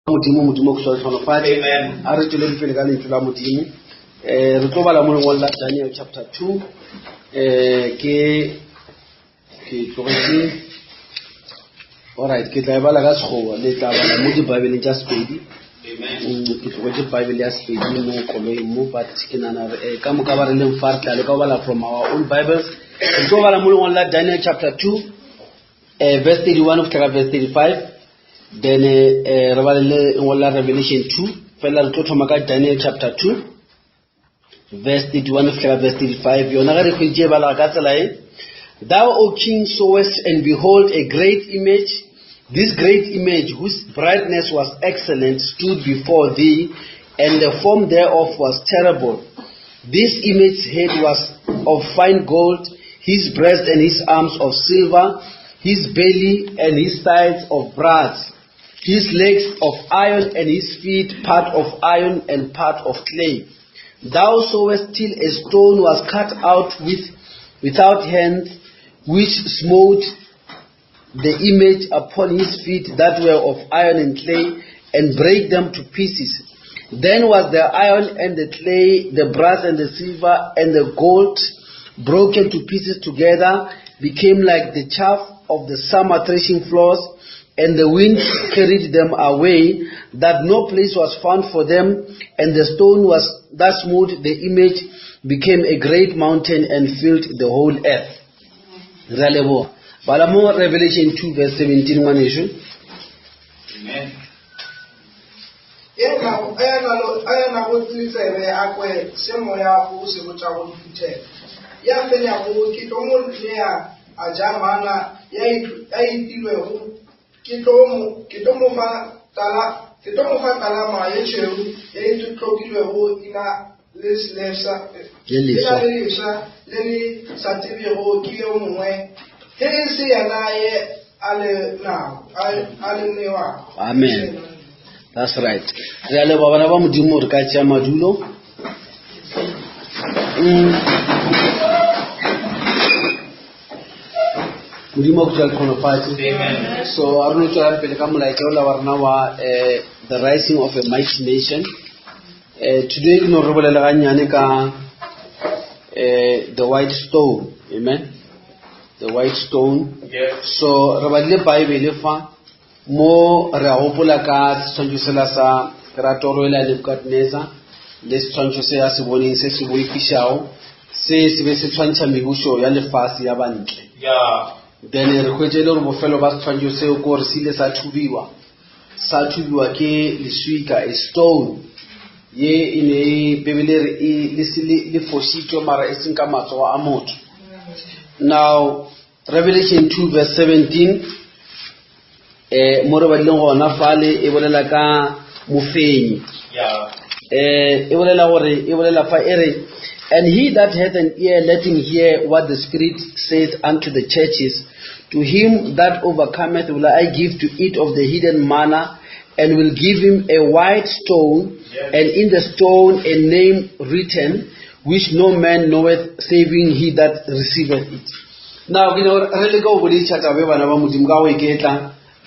Modimo, Modimo go swa tlhonofatše. A re tšweleng pele ka lentšu la Modimo. Eh re tlo bala mo lengwalo la Daniel chapter 2. Eh ke ke tlogetše Alright, ke tla e bala ka Sekgowa, le tla bala mo dibaebeleng tša Sepedi. Mm, ke tlogetše Bible ya Sepedi mo koloing mo but ke nana gore eh, ka moka ba re leng fa re tla leka go bala from our own Bibles. Re tlo bala mo lengwalo la Daniel chapter 2 eh, verse 31 go fihla ka verse 35. Then eh, re bale le lengwalo la Revelation 2 fela re tlo thoma ka Daniel chapter 2 verse 31 go fihla ka verse 35 yona ge re hweditše e bala ka tsela e Thou, O king, sawest, and behold, a great image. This great image, whose brightness was excellent, stood before thee, and the form thereof was terrible. This image's head was of fine gold, his breast and his arms of silver, his belly and his thighs of brass, his legs of iron and his feet part of iron and part of clay. Thou sawest till a stone was cut out with without hands, which smote the image upon his feet that were of iron and clay, and brake them to pieces. Then was the iron and the clay, the brass and the silver and the gold broken to pieces together, became like the chaff of the summer threshing floors, and the wind carried them away, that no place was found for them, and the stone was that smote the image became a great mountain and filled the whole earth. Re a leboga. Bala mo Revelation 2 verse 17 ngwanešu. Amen. Ya nago le tsebe a kwe se moya o se botšago diphuthego. Ya fenyago ke tlo mo nea a ja mana ya itilwego, ke tlo mo fa tala, ke tlo mo fa talama ye tšhweu ye e tlokilwego ina le lefsa, Le leswa. le leswa le le sa tsebego ke yo mongwe, ge e se yena ye a le nago, a le newago. Amen. That's right. Re a leboga bana ba Modimo re ka tšea madulo. Mm. Modimo a go tšea tlhonofatše. Amen. So a re no tswelang pele ka molaetša ola wa rena wa eh, the rising of a mighty nation. Eh, today ke no re bolele gannyane ka eh, the white stone. Amen. The white stone. Yes. So re badile Bible fa mo re a gopola ka setshwantšho sela sa ratoro e la Nebukadnezar le setshwantšho se a se boneng se se boifišago se se be se tshwantšha mebušo ya lefase ya bantle. Yeah. Then re hwetše e le gore bofelo ba setshwantšho seo ke gore se ile sa thubiwa sa thubiwa ke leswika a stone ye e ne e Bibele e re e le se le le fošitšwe mara e seng ka matsogo a motho. Now Revelation 2 verse 17 eh mo re badileng gona fale e bolela ka mofenyi. Yeah. Eh e bolela gore e bolela fa e re and he that hath an ear let him hear what the spirit saith unto the churches to him that overcometh will I give to eat of the hidden manna and will give him a white stone and in the stone a name written which no man knoweth saving he that receiveth it. Now ke nyaka gore re leke go bolediša taba e bana ba Modimo ka go iketla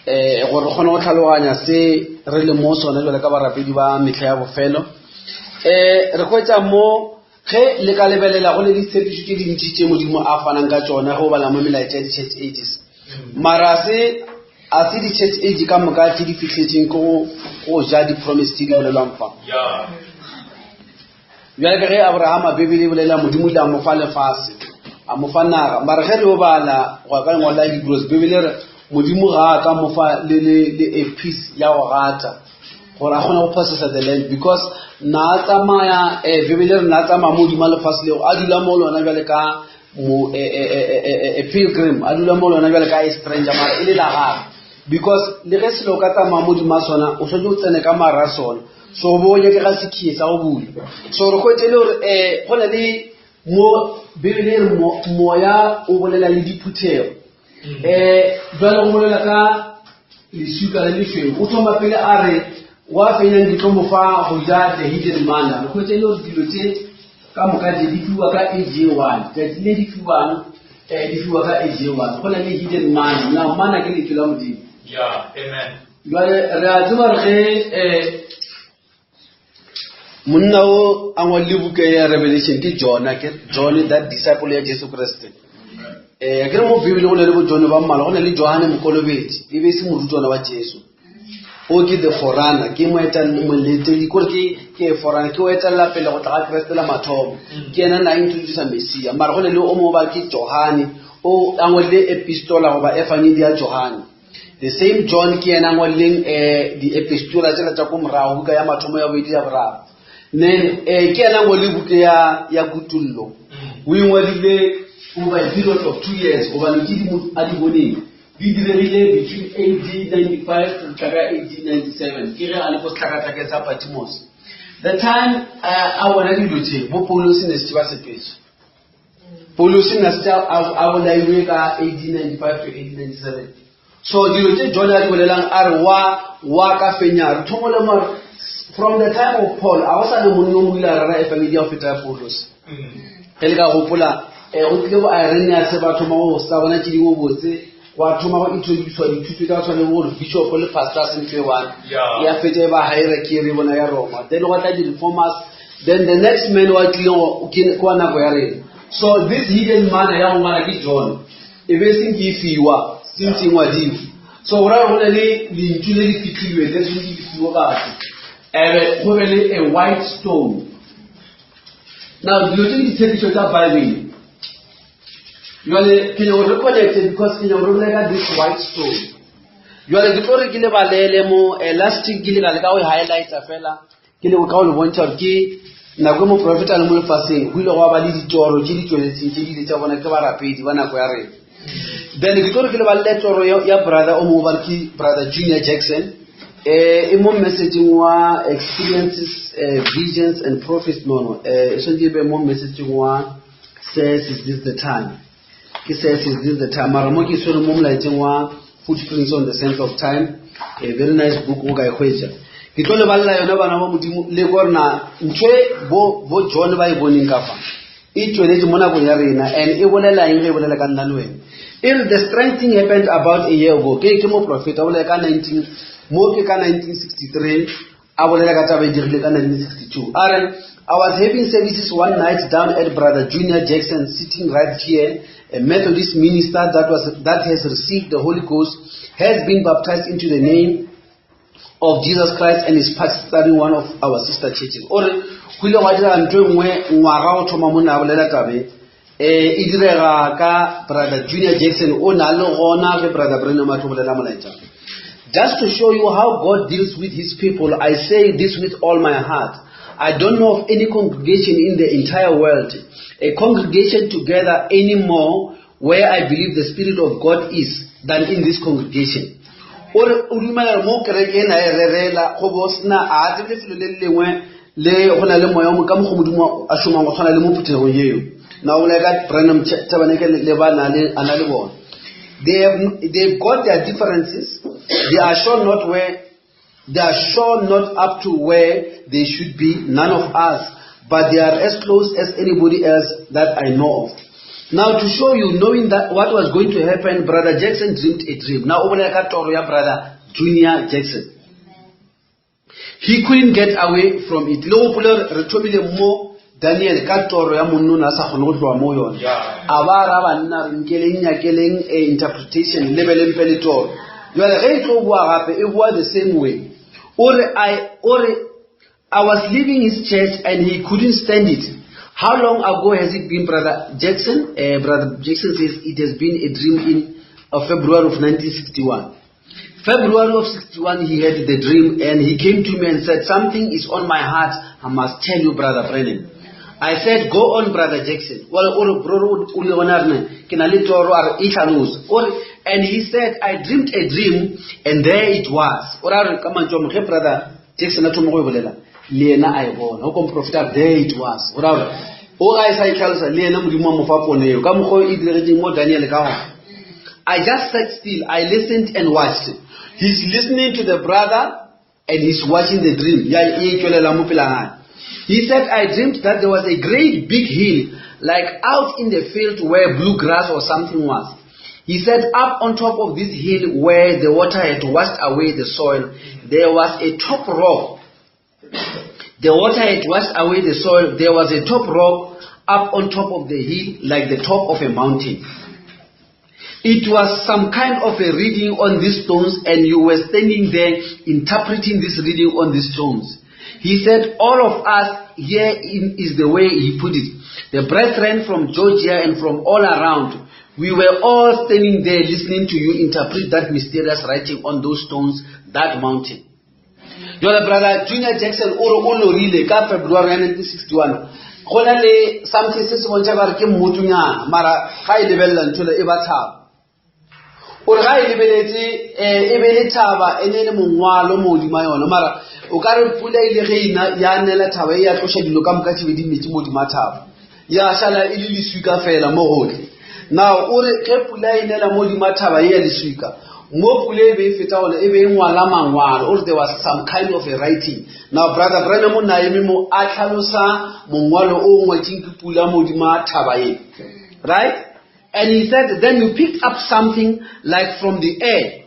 eh gore re kgone go tlhaloganya se re le mo sone jwale ka barapedi ba mehla ya bofelo. Eh re hwetša mo ge le ka lebelela go le ditshepišo tše dintši tše Modimo a fanang ka tšona ge o bala mo melaetša ya di-church ages. Mara se a se di-church age ka moka tše di fihletšeng ke go go ja di-promise tše di bolelwang fa. Yeah. Bjale ka ge Abrahama Bibele e bolela Modimo o ile a mo fa lefase, a mo fa naga. Mara ge re yo bala go ya ka lengwalo la Hebrews, Bibele e re Modimo ga a ka mo fa le, le, le a piece ya go gata gore a kgone go possessa the land because na a tsamaya eh, Bibele e re na a tsamaya mo godimo ga lefase leo a dula mo lona bjale ka mo eh, eh, eh, eh, eh, pilgrim a dula mo lona bjale ka a stranger mara e le la gagwe because le ge selo o ka tsamaya mo godimo ga sona o swanetše o tsene ka mara a sona so bo nyakega sekhie sa go bula so re hwetše le gore um go na le mo bibele e re moya o bolela le diphuthego um jale go bolela ka leswika le lešweu o thoma pele a re wa fenyang ke tlo mo fa go ja the hidden manna re hwetše le gore dilo tše ka moka tše di fiwa ka age ye one tšatši le di fiwang um di fiwa ka age ye one go na le hidden manna now manna ke lentšu la modimo Yeah, amen. Jwale re a tseba re ge um monna o a ngwadile buka ya Revelation ke John ke John that disciple ya Jesu Kriste. Eh ke re mo Bibele go na le bo John ba mmalwa go na le Johane Mokolobetsi e be e se morutwana wa Jesu. O ke the forerunner ke moetali kore ke ke forerunner ke o etelela pele go tla ga Kriste la mathomo. Ke yena na introduce Messia mara go na le o mongwe ba ke Johane o a ngwadile epistola goba efangedi ya Johane. The same John ke yena a ngwadileng um di-epistola tsela tša ko morago buka ya mathomo ya bobedi ya boraro then um ke yena a ngwadile buka ya ya kutullo o e ngwadile over a period of 2 years gobane ke di a di boneng di diregile between AD 95 go tla ka AD 97 ke ge a le ko sehlakahlakeng sa Patmos. The time uh, a bona dilo tše bo Paulus ne se ba sepetse. Paulus ne se a bolailwe ka AD 95 to AD 97. So dilo tše John a di bolelang a re wa wa ka fenya re thomo le more from the time of Paul a go sa le monna o mo ile a rera efangedi ya go feta ya Paulus. Ge le ka gopola eh, go tlile bo Irenaeus ba thoma go sa bona tše dingwe botse gwa thoma go introducewa dithuto tša go tshwana le gore bishop le pastor se ntho e one ya fetša e ba hierarchy re bona ya Roma then gwa tla di-reformers then the next man wa tlileng ke wa nako ya rena so this hidden manna ya go ngwala ke John e be seng ke e fiwa sentse e ngwadiwe so go raya go na le lentšu le le fitlhilweng le tshwanetse le fiwe batho ebe go be le a white stone now dilo tse ke ditshepišo tsa bible jale ke nyako re connecte because ke nyako re boleka this white stone jale ke tlo re ke le balele mo eh, last week ke le ka le ka go e highlighta fela ke le ka go le bontšha gore ke nako e moprofeta le mo lefaseng go ile go ba le ditoro tše di tšweletseng tše di ile tša bona ke barapedi ba nako ya rena then ke tlo re ke le balele toro ya brother o mongwe ba re ke brother Junior Jackson eh e mo messageng wa experiences eh, visions and prophets no no eh e swantse e be mo messageng wa says is this the time ke says is this the time mara mo ke swere mo molaetseng wa footprints on the sense of time a very nice book o ka e hwetša ke tlo lebalela yone bana ba modimo le korena ntho e bo bo John ba e boneng ka fa e tšweletše mo nakong ya rena and e bolela eng ge e bolela ka nna le wena e re the strange thing happened about a year ago ke ke moprofeta o bolela ka 19 mo ke ka 1963 a bolela ka taba e dirile ka 1962 a re I was having services one night down at Brother Junior Jackson sitting right here, a Methodist minister that was that has received the Holy Ghost, has been baptized into the name of Jesus Christ and is pastoring one of our sister churches. O re go ile gwa dira ntho e nngwe ngwaga go thoma monna a bolela tabe e e direga ka Brother Junior Jackson o na le gona ge Brother Branham a tlo bolela molaetša. Just to show you how God deals with his people, I say this with all my heart. I don't know of any congregation in the entire world, a congregation together anymore where I believe the Spirit of God is than in this congregation. O re o dumela gore mo kereke ena e rerela go bo sena a tsebe lefelo le le lengwe le go na le moya o ka mokgo modimo a šomang go tshwana le mo phuthegong eo na o bolela ka Branham Tabernacle le ba na le a na le bona they have they've got their differences they are sure not where they are sure not up to where they should be none of us but they are as close as anybody else that I know of now to show you knowing that what was going to happen brother Jackson dreamed a dream now o bolela ka toro ya brother Junior Jackson He couldn't get away from it. Le gopole gore re thomile mo Daniel ka toro ya monna o ne a sa kgone go tloga mo yone. A ba ra banna re nkeleng nyakeleng a interpretation le be le mpe le toro. Jwale ge e tlo boa gape e boa the same way. O re I o re I was leaving his church and he couldn't stand it. How long ago has it been, Brother Jackson? Brother Jackson says it has been a dream in February of 1961. February of 61, he had the dream and he came to me and said, Something is on my heart. I must tell you, Brother Branham. I said, Go on, Brother Jackson. Well, o re, bro, o le gona re ke na le toro a re e tlhalose. O re, and he said, I dreamed a dream and there it was. O ra re ka mantšu a mangwe, ge Brother Jackson a thoma go e bolela, le yena a e bona. O komprofeta, there it was. O ra gore, o ga e sa e tlhalosa, le yena Modimo a mo fa pono eo. Ka mokgwa o e diregetseng mo Daniel ka gona. I just sat still. I listened and watched. He's listening to the brother and he's watching the dream. Ya e tšwelela mo pela gae. He said, I dreamed that there was a great big hill, like out in the field where blue grass or something was. He said, Up on top of this hill where the water had washed away the soil, there was a top rock. The water had washed away the soil. There was a top rock up on top of the hill, like the top of a mountain. It was some kind of a reading on these stones, and you were standing there interpreting this reading on these stones. He said, All of us here in, is the way he put it. The brethren from Georgia and from all around, we were all standing there listening to you interpret that mysterious writing on those stones, that mountain. Jwale brother Junior Jackson o re o lorile ka February ya 1961 go na le something se se bontšha gore ke mmotonyana mara ga e lebelela ntho e ba thaba o re ga e lebeletse um e be le thaba e ne le mongwalo mo godima yona mara o ka re pula ile ge ina ya nela thaba e ya tloša dilo ka moka tšebe di metše mo godima thaba ya šala e le leswika fela mo gotlhe now o re ge pula e nela mo godima thaba e ya leswika mo pula e be e feta gone e be e ngwala mangwalo o re there was some kind of a writing now brother Branham o na eme mo a tlhalosa mongwalo o ngwetseng ke pula mo godima thaba e right and he said then you picked up something like from the air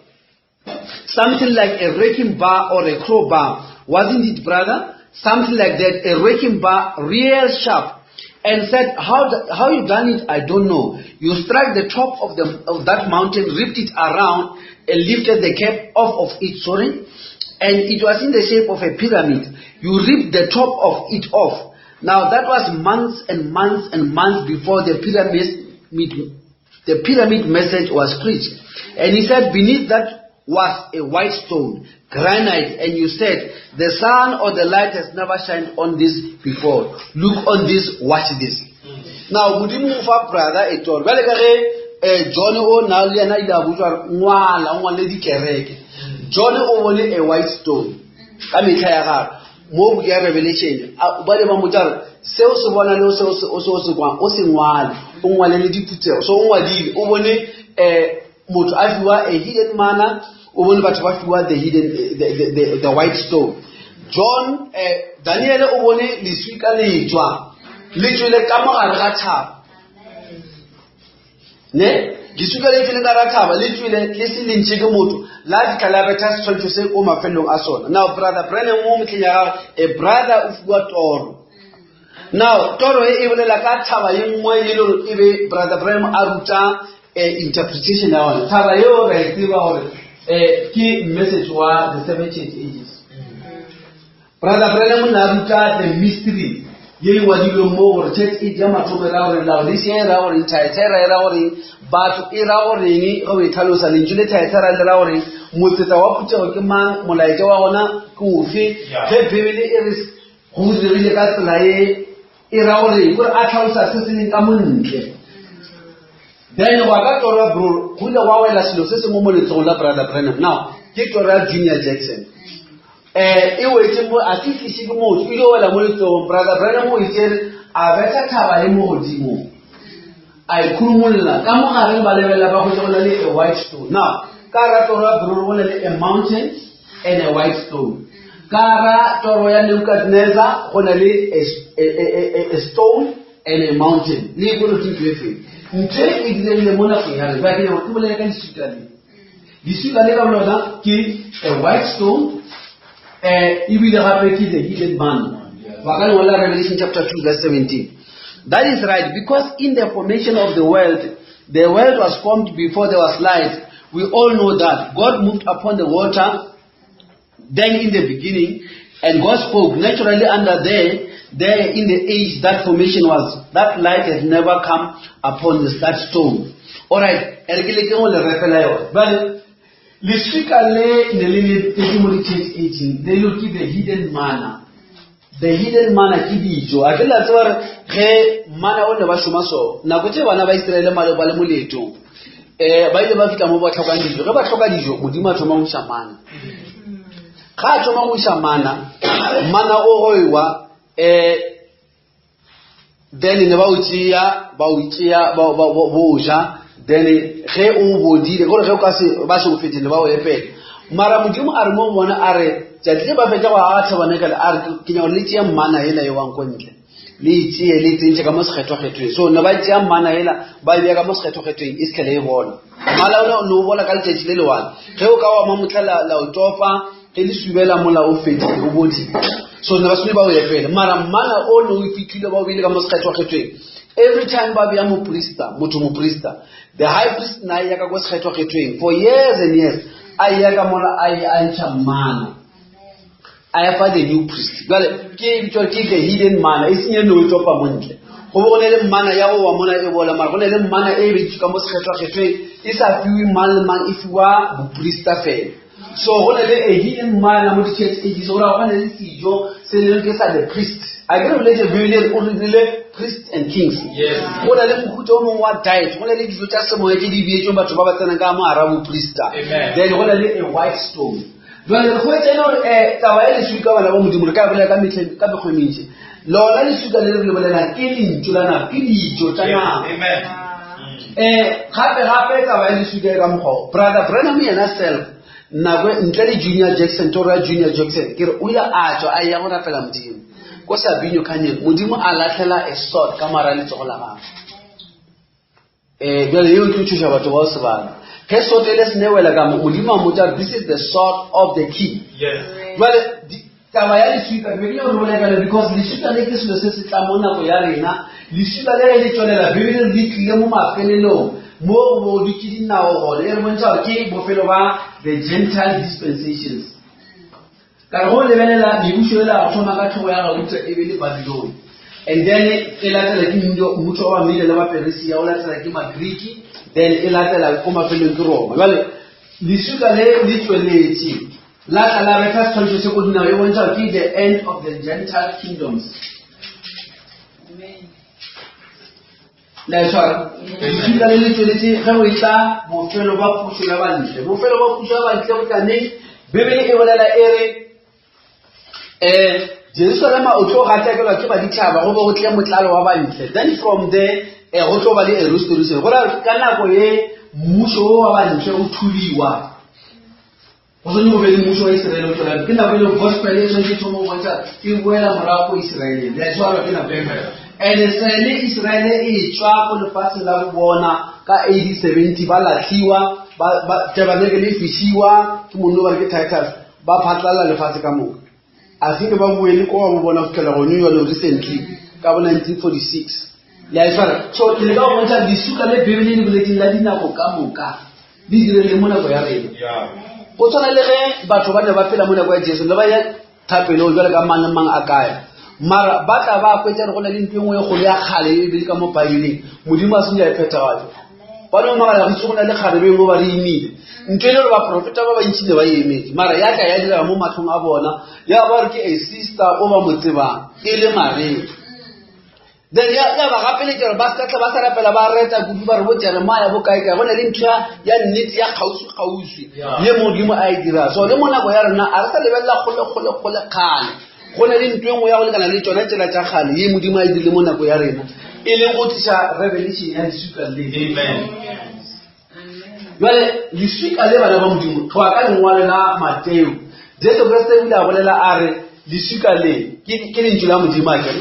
Something like a wrecking bar or a crowbar. Wasn't it, brother? Something like that, a wrecking bar, real sharp. And said, how, how you done it, I don't know. You struck the top of, the, of that mountain, ripped it around, and lifted the cap off of it, sorry. And it was in the shape of a pyramid. You ripped the top of it off. Now that was months and months and months before the pyramid the pyramid message was preached. And he said, beneath that was a white stone, granite. And you said, the sun or the light has never shined on this before. Look on this, watch this. Now, Modimo o fa brother e toro. Bjale ka ge eh, John o na le yena ile a botšwa gore ngwala, o ngwale dikereke. John o bone a white stone ka mehla ya gagwe. Mo buka ya Revelation, ba ile ba mmotša gore seo se bona le seo o se o se kwang o se ngwale, o ngwale le diphuthego. So o ngwadile, o bone um motho a fiwa a hidden manna, o bone batho ba fiwa the hidden the white stone. John eh, Daniel o bone leswika le tswa le tswele ka mogare ga thaba. Ne leswika le tswele ka ra thaba le tswele le se le ntšhe ke motho la fitlha la betha setshwantsho se ko mafelong a sona. Now brother Branham mo metlheng ya gagwe a brother o fiwa toro. Now toro e e bolela ka thaba ye nngwe e le gore e be brother Branham a ruta eh, interpretation ya gona. Thaba yeo re e tseba gore eh, ke message wa the seven church ages. Brother Branham o ne a ruta the mystery ye e ngwadilweng mo gore church age ya mathomo e ra goreng, Laodicea e ra goreng, Thyatira e ra goreng, batho e ra goreng ge o e tlhalosa lentšu le Thyatira le ra goreng, motsetsa wa phuthego ke mang, molaetša wa gona ke ofe, ge Bibele e re go diregile ka tsela e e ra goreng, kore a tlhalosa se se leng ka montle. Then go ya ka toro ya bro, go ile gwa wela selo se sengwe mo letsogong la Brother Branham. Now, ke toro ya Junior Jackson. Eh, e wetse mo, a se tliše ke motho, e ile wela mo letsogong. Brother Branham o itšere, a betha thaba e mo godimo. A e khurumulla, ka mo gare ba lebelela ba hwetša go na le a white stone. Now, ka ra toro ya bro, go na le a mountain and a white stone. Ka ra toro ya Nebuchadnezzar, go na le a, a, a, a, a stone and a mountain. Le ikolo ke ntho e feng? Ntho e e diregile mo nakong ya rena. Ke nyaka ke bolele ka leswika le. Leswika le ka bolona ke a white stone, eh, ebile gape ke the hidden man. Ba ka lengwalo la Revelation chapter 2 verse 17. That is right, because in the formation of the world, the world was formed before there was light. We all know that. God moved upon the water then in the beginning, and God spoke naturally under there, there in the age that formation was, that light has never come upon this, that stone. All right, e re ke leke go le repela yona. Bjale, leswika le ne le letetse mo di-church aging, le lo ke the hidden manna. The hidden manna ke dijo. A ke la tseba gore ge mana o ne ba šoma so, nako tše bana ba Israele male ba le mo leetong, um ba ile ba fihla mo ba tlhokang dijo. Ge ba tlhoka dijo, Modimo a thoma go iša mana. Ga a thoma go iša mana, mana o goiwa, um then ne ba o tšea, ba o tšea, ba o ja, then ge o bodile, gore ge o ka se, ba se o fete, ne ba o epela. Mara Modimo a re mo go bona, a re, tšatši le ba fetša go aga tabernacle, a re, ke nyaka gore le tšee mana yela e wang ko ntle. Le e tšee le e tsentšhe ka mo sekgethwakgethweng. So ne ba tšea mana ela ba e bea ka mo sekgethwakgethweng e se tlhele e bola. Mala ona o ne o bola ka letšatši le le one. Ge o ka wa ma motlha la, la o topa, ge le subela mola o fedile, o bodile. So ne ba swane ba o epele. Mara mmala o ne o fitlhile ba o beile ka mo sekgethwakgethweng. Every time ba bea moprista, motho moprista, the high priest na ya ka ko sekgethwakgethweng for years and years, a ya ka mola a a ntšha mmana. A efa the new priest. Jwale ke e bitswa ke the hidden manna, e seng e ne o e topa mo ntle. Go bo go ne le mmana ya go wa mona e bola, mara go ne le mmana e betswe ka mo sekgethwakgethweng, e sa fiwe mang le mang, e fiwa boprista fela. So go ne le a hidden manna mo di-church ages, go raya go ne le sejo se leng ke sa the priest. A ke re boletse Bibele o re dirile priests and kings. Go na le mohuta o mongwe wa diet, go na le dijo tša semoya tše di beetšweng batho ba ba tsenang ka mo hara boprista. Then go na le a white stone. Jwale re hwetša e le gore um taba ya leswika bana ba Modimo re ka e bolela ka mehleng ka mekgwa e mentši. Lona leswika le re le bolelang ke lentšu la nako, ke dijo tša nako. Um gape gape taba ya leswika e ka mokgwa o. Brother Branham yena self nako e, ntle le Junior Jackson, toro ya Junior Jackson, ke re o ile a tswa a ya go rapela Modimo ko Sabino Canyon. Modimo a lahlela a sword ka mara letsogo la gagwe. Eh, bjale yeo ke tšhoša batho bao sebaka. Ge sword e le sene wela ka mo, Modimo a mmotša this is the sword of the king. Jwale taba ya leswika ke be ke nyaka go bolela ka because leswika le ke selo se se tla mo nako ya rena. Leswika le ge le tšwelela Bibele le tlile mo mafelelong mo go bo dutše dinao gone, e re bontšha gore ke bofelo ba the Gentile dispensations. Ka re go lebelela mebušo ela go thoma ka tlhogo ya gauta e be le Babilone, and then e latela ke mmušo wa Bamede le Baperesia, o latela ke Magriki, then e latela ko mafelong ke Roma. Jwale leswika le le tšweletše la tla la betha setshwantsho se ko dinao, e bontšha gore ke the end of the Gentile kingdoms. La e tshwara? Leswika le le tšweletše ge go etla bofelo ba pušo ya bantle. Bofelo ba pušo ya bantle bo tla neng? Bibele e bolela e re um Jerusalema o tlo gatakelwa ke baditšhaba go be go tle motlalo wa bantle. Then from there eh, go tlo ba le a restoration. Go ra ka nako ye mmušo wo wa bantle o thubiwa. Go swanetše go be le mmušo wa Israele o tšwela ke nako e leng gospel e swanetše thoma go bontšha e boela morago ko Israeleng. Le a tshwarwa ke nako e. And Israele, Israele e tšwa ko lefatsheng la bo bona ka AD 70 ba lahliwa, ba, ba, tabernacle e fišiwa ke monno ba re ke Titus, ba phatlalla lefatshe ka moka. A se ke ba boele ko wa bo bona go fitlhela gone jalo recently ka bo 1946. Le a e tshwara? So ke leka go bontšha lesuka le Bibele e le boletseng la dinako ka moka. Di direle mo nako ya rena. Go tshwana le ge batho ba ne ba phela mo nako ya Jesu, ne ba ya thapelong jwale ka mang le mang a kaya. Mara ba tla ba hwetša gore go na le ntho e nngwe e kgolo ya kgale e bile ka mo Baebeleng, Modimo a senya e phethagatše. Ba no makala go itse go na le kgarebe e nngwe ba re imile. Ntho e le gore baprofeta ba bantši ne ba e emetse, mara ya tla ya direga mo mahlong a bona, ya ba gore ke a sister o ba mo tsebang, e le Maria. Then ya, ya ba gapeletša gore ba se ka tla ba sa rapela ba reta kudu ba re bo Jeremiah bo kae kae go na le ntho ya, ya nnete ya kgauswi kgauswi ye Modimo a e dira. So le mo nako ya rena a re sa lebelela kgole kgole kgole kgale. Go na le ntho e nngwe ya go lekana le tšona tsela tša kgale ye Modimo a e dirile mo nako ya rena, e leng go tliša revelation ya leswika le. Amen. Jwale leswika le bana ba Modimo, go ya ka lengwalo la Mateo, Jesu Kriste o ile a bolela a re leswika le ke ke lentšu la Modimo a kere.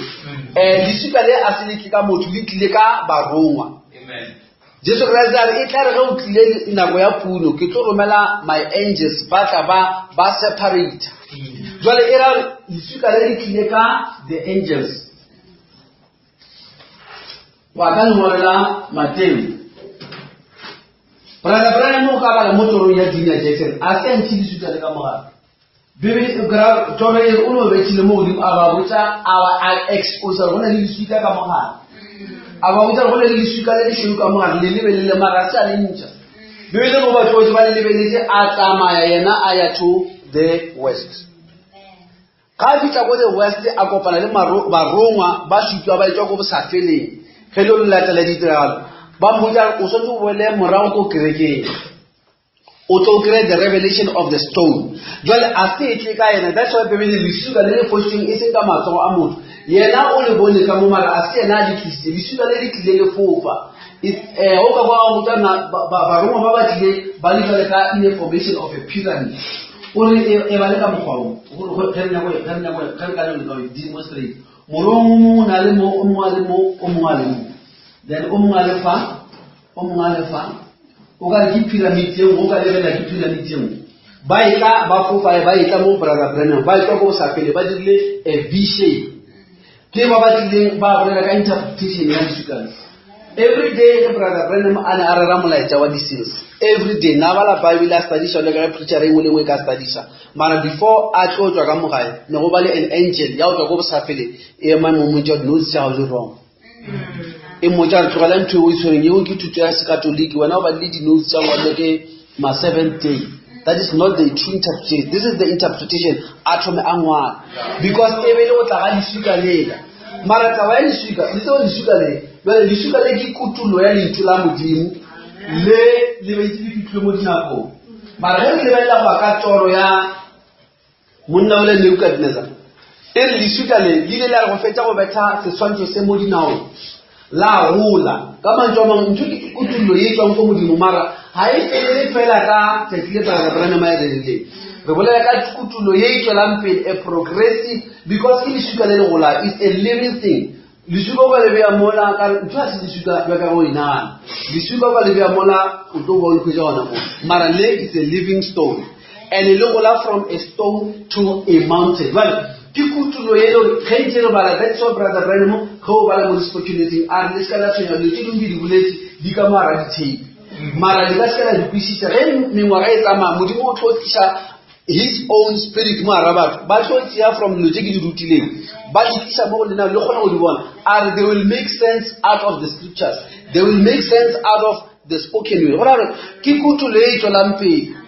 Eh leswika le a se le tle ka motho, le tlile ka barongwa. Amen. Jesu Kriste a re e tla re ge o tlile nako ya puno, ke tlo romela my angels ba tla ba ba separate. Jwale e ra leswika le le tlile ka the angels. Wa ka lengwalo la Mateo. Brother Branham o ka bala mo torong ya Junior Jackson, a se a ntšhe leswika le ka mogare. Bibele e kra toro e o no bethile mo godimo a ba botsa a ba a expose go na le leswika ka mogare. A ba botsa go na le leswika le lešweu ka mogare le lebelele mara a se a le ntšha. Bibele mo batho botlhe ba le lebeletse a tsamaya yena a ya to the west. Ga a fihla ko the west a kopana le barongwa ba šutwa ba etšwa ko bosafeleng. Ge le latela ditiragalo ba mmotša o swanetše o boele morago ko kerekeng o tlo kry the revelation of the stone. Jwale a se tle ka yena, that's why Bibele leswika le le fošitšweng e seng ka matsogo a motho, yena o le bone ka mo mara a se yena a le tlisitse. Leswika le le tlile le fofa. O ka kwa go tšwa barongwa ba ba tlile ba le jwale ka in a formation of a pyramid. O re e ba le ka mokgwa o, ge re nyaka go demonstrate. Morongwa o mongwe o na le mo, o mongwe a le mo, o mongwe a le mo. Then o mongwe a le fa, o mongwe a le fa. O ka re ke pyramid ye nngwe, o ka lebelela ke pyramid ye nngwe. Ba etla ba fofa ba etla mo Brother Branham, ba etla ko bosafele, ba dirile a V shape. Ke ba ba tlileng ba bolela ka interpretation ya leswika le. Every day ge Brother Branham a ne a rera molaetša wa di-seals, every day na bala Bible a studiša le ka ge preacher e nngwe le nngwe e ka studiša. Mara before a tlo tšwa ka mo gae, ne go ba le an angel ya go tšwa ko bosafeleng e ema mo mmotša gore notes tša gago di wrong. E mmotša gore tlogela ntho e o e tshwereng yeo ke thuto ya Sekatoliki, wena o badile di-notes tša ngwadilwe ke ma seventh day. That is not the true interpretation. This is the interpretation a thome a ngwala. Because e be le go tla ga leswika lela. Mara taba ya leswika, le tseba leswika le, bjale leswika le ke kutullo ya lentšu la Modimo le le be ntse le fitlhile mo dinakong. Mara ge re lebelela go ya ka toro ya monna ole Nebukadnezar, e re leswika le le ile la re go fetša go betha seswantšho se mo dinaong la gola. Ka mantšu a mangwe, ntho ke kutullo ye e tšwang ko Modimo, mara ga e felele fela ka tšatši le Brother Branham a e rerileng. Re bolela ka kutullo ye e tšwelang pele, a progressive, because ke leswika le le golang, it's a living thing. Leswika o ka le bea mola, ka re ntho ga se leswika bja ka go e nagana. Leswika o ka le bea mola, o tlo ba o le hwetša gona mo. Mara le it's a living stone. And le gola from a stone to a mountain. Jwale, ke kutullo ye le gore ge ntse re bala, that's why Brother Branham ge o bala mo Disfortunateng a re le se ka la tshwenya dilo tše dingwe ke di boletše di ka mo gara di-tape. Mara le ka se ka la di kwešiša. Ge mengwaga e tsamaya, Modimo o tlo tliša his own spirit mo gara batho. Ba tlo tšea from dilo tše ke di rutileng, ba di tliša mo go lena, le kgone go di bona. A re they will make sense out of the scriptures. They will make sense out of the spoken word. Go ra gore ke kutullo e tšwelang pele.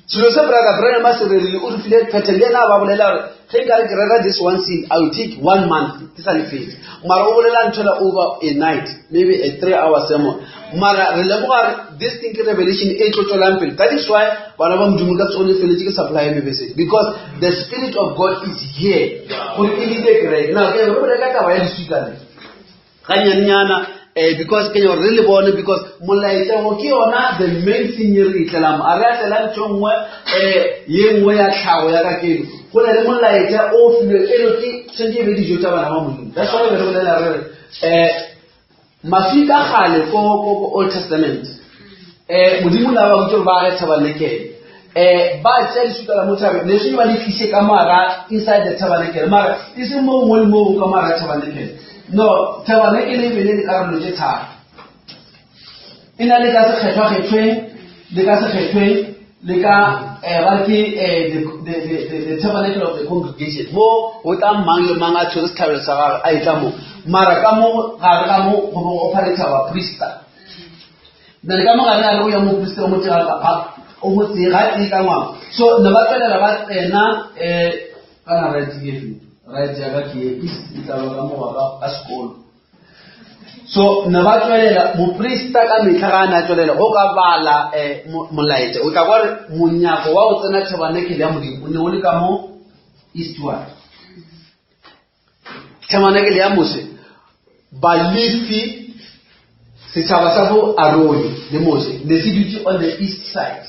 Selo se Brother Branham a se rerile, o re file pattern. Le yena a ba bolela gore ge nkare ke rera this one scene, I will take 1 month ke sa le fetse. Mara o bolela ntho la over a night, maybe a 3 hour sermon. Mara re lemoga gore this thing ke revelation e tlo tšwelang pele. That is why bana ba Modimo ka tsone feletse ke supply me message, because the spirit of God is here gore e lead kereke. Now ke re bolela ka taba ya leswika le ganyannyana, because ke nyaka gore re le bone, because molaetša wo ke yona the main thing ye re e tlelang. A re a tlela ntho nngwe, ye nngwe ya tlhago ya ka keno. Go na le molaetša o filwe, e re ke tshwanetse e be dijo tša bana ba Modimo. That's why re bolela re re, mafika kgale ko Old Testament, Modimo o ne a ba botša gore ba age tabernacle. Ba tšea leswika la mo thabeng, le swanetše ba le tliše ka moara inside the tabernacle, mara e seng mo gongwe le mo gongwe ka moara tabernacle. No, tabernacle e be le dikarolo tše tharo. E na le ka sekgethwa-kgethweng, le ka sekgethweng, le ka, ba re ke, the tabernacle of the congregation. Mo go tla mang le mang a tshwere setlhabelo sa gagwe a etla mo. Mara ka mo gare ga mo go be go operator baprista. Then ka mo gare a re o ya moprista o mo tee ga, o mo tee ga tee ka ngwaga. So ne ba tswelela ba tsena, kana right ke efe? Right ya ka ke e, east e tla ba ka mo ga ka sekolo. So ne ba tswelela moprista ka metlha ga a ne a tswelela go ka bala, molaetša. O tla kwa re monyako wa go tsena tabernacle ya Modimo o ne o le ka mo eastward. Tabernacle ya Moshe, Balefi, setšhaba sa bo Arone le Moshe ne se dutše on the east side.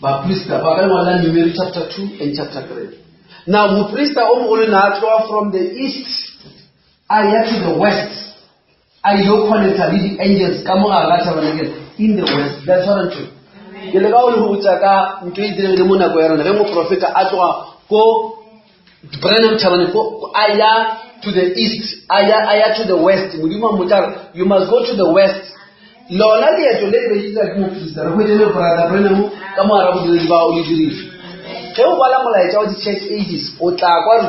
Baprista ba ka ngwala Numeri chapter 2 and chapter 3. Now moprista o mogolo ne a tloga from the east a ya to the west, a ile connecta le di-angels ka mo gare ga tabernacle in the west. That's what I'm saying. Ke leka go le botša ka ntho e diregile mo nako ya rona ge moprofeta a tloga ko Branham Tabernacle, ko, a ya to the east, a ya to the west. Modimo a mmotša gore you must go to the west. Lona leeto le le be le dira ke moprista, re hwetše le Brother Branham ka mo gare ga bodiredi ba o le dirile. Ge o bala molaetša wa di-church ages, o tla kwa re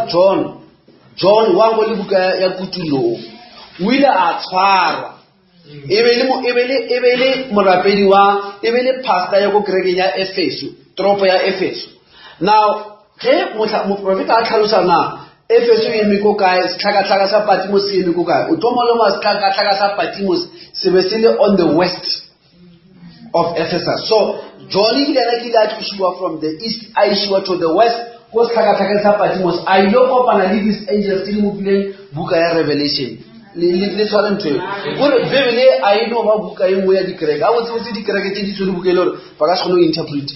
John wa go le buka ya Kutullo, o ile a tshwarwa. E be le mo, e be le, e be le morapedi wa, e be le pastor ya ko kerekeng ya Efeso, toropo ya Efeso. Now, ge moprofeta a tlhalosa na Efeso e eme ko kae, setlhakatlhaka sa Patmos se eme ko kae, o thoma le ma setlhakatlhaka sa Patmos se be se le on the west of Ephesus. So John ebile ena ke ile a tlošiwa from the east a išiwa to the west ko setlhakatlhakeng sa Patmos, a ile kopana le these angels tse di mo fileng buka ya Revelation. Le tshware ntho eo gore bebele a e no ba buka e nngwe ya dikereke. A botsebotse dikereke tse di tshwere buka e le gore ba ka se kgone go interpret,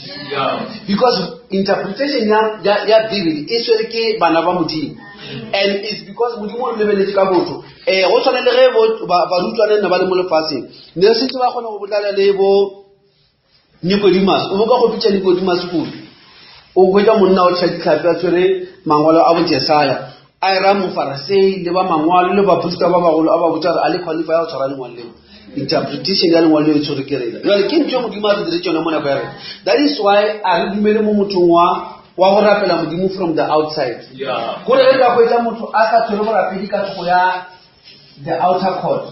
because interpretation ya bibele e tshwere ke bana ba Modimo, and it's because Modimo o re lebeletse ka botho. Go tshwana le ge barutwane ne ba le mo lefatsheng, ne setse ba kgona go botlala le bo Nicodemus. O boka go bitša Nicodemus kudu, o hwetša monna o tšha ditlhapi a tshwere mangwalo a bojesaya, a era mofarasei le ba mangwalo le baprista ba bagolo, a ba botsa gore a le qualify go tshwara lengwalo leo. Interpretation ya lengwalo leo e tshwere ke rena. Jale ke ntho e Modimo a re dire tsone mo nako ya rena. That is why a re dumele mo mothong wa go rapela Modimo from the outside, gore ge re ka hwetša motho a sa tshwere borapedi ka thoko ya the outer court,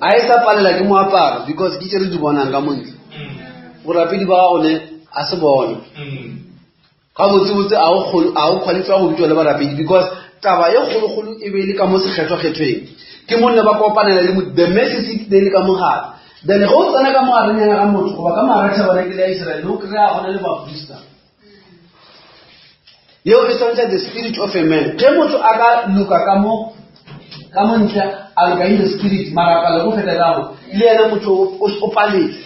a e sa palela ke moaparo, because ke tse re di bonang ka montle, borapedi ba gago ne a se bone gabotsebotse. A o qualify go bitswa le barapedi, because taba e kgolokgolo e be e le ka mo sekgethwakgethweng, ke monne ba kopanela le the message ne e le ka mogare. Then ge o tsena ka mogarenyana ga motho goba ka mogare tabernacle ya Israel, o kry-a gona le baprista. Yeo e swantšha the spirit of a man. Ge motho a ka loka ka mo ntle, a loka in the spirit, mara a palela go feta ka mo, le yena motho o paletse.